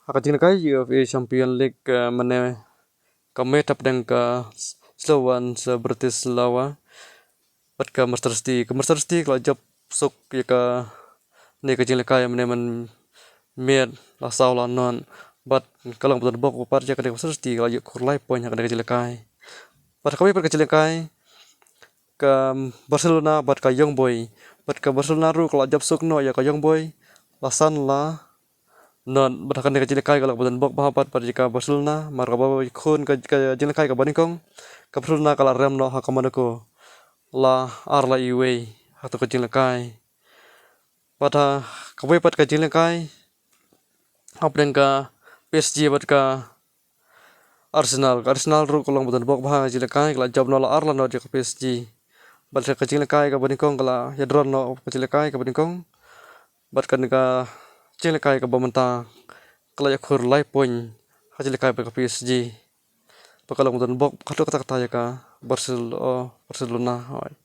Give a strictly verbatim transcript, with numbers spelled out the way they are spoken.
Ha ka jingïalehkai U F A Champion League, eh, mynne ka miet hapdeng ka Slovan sa Bratislava bad ka Manchester City. Ka Manchester City ka la jop suk ïa kane ka jingïalehkai mynne mynmiet la saw la not bad ka long ba don bok ba pat ïa kane ka Manchester City ka la ïoh khur lai point ha kane ka jingïalehkai. Bad kawei pat ka jingïalehkai ka Barcelona bad ka Young Boy. Bad ka Barcelona ruh ka la jop suk noh ïa ka Young Boy la san la not. Bad ha kane ka jingïalehkai ka long ba don bok bha pat bad ïa ka Barcelona, namar kaba ïakhun ka, ka jingïalehkai kaba nyngkong ka Barcelona ka la rem noh ha ka Monaco la ar la iwei ha kato ka jingïalehkai. Bad ha kawei pat ka jingïalehkai hapdeng ka P S G bad ka Arsenal. Ka Arsenal ruh ka long ba don bok bha ha ka jingïalehkai, ka la jop noh la ar la not ïa ka P S G. Bad ha ka jingïalehkai kaba nyngkong ka la ïadon noh ka jingïalehkai kaba nyngkong. Bad kane ka jingïalehkai kaba mynta ka la ïoh khur lai point ha ka jingïalehkai bad ka P S G. Bad ka long ba don bok katto katta katta ïa ka Barcel-, oh, Barcelona. Hooid.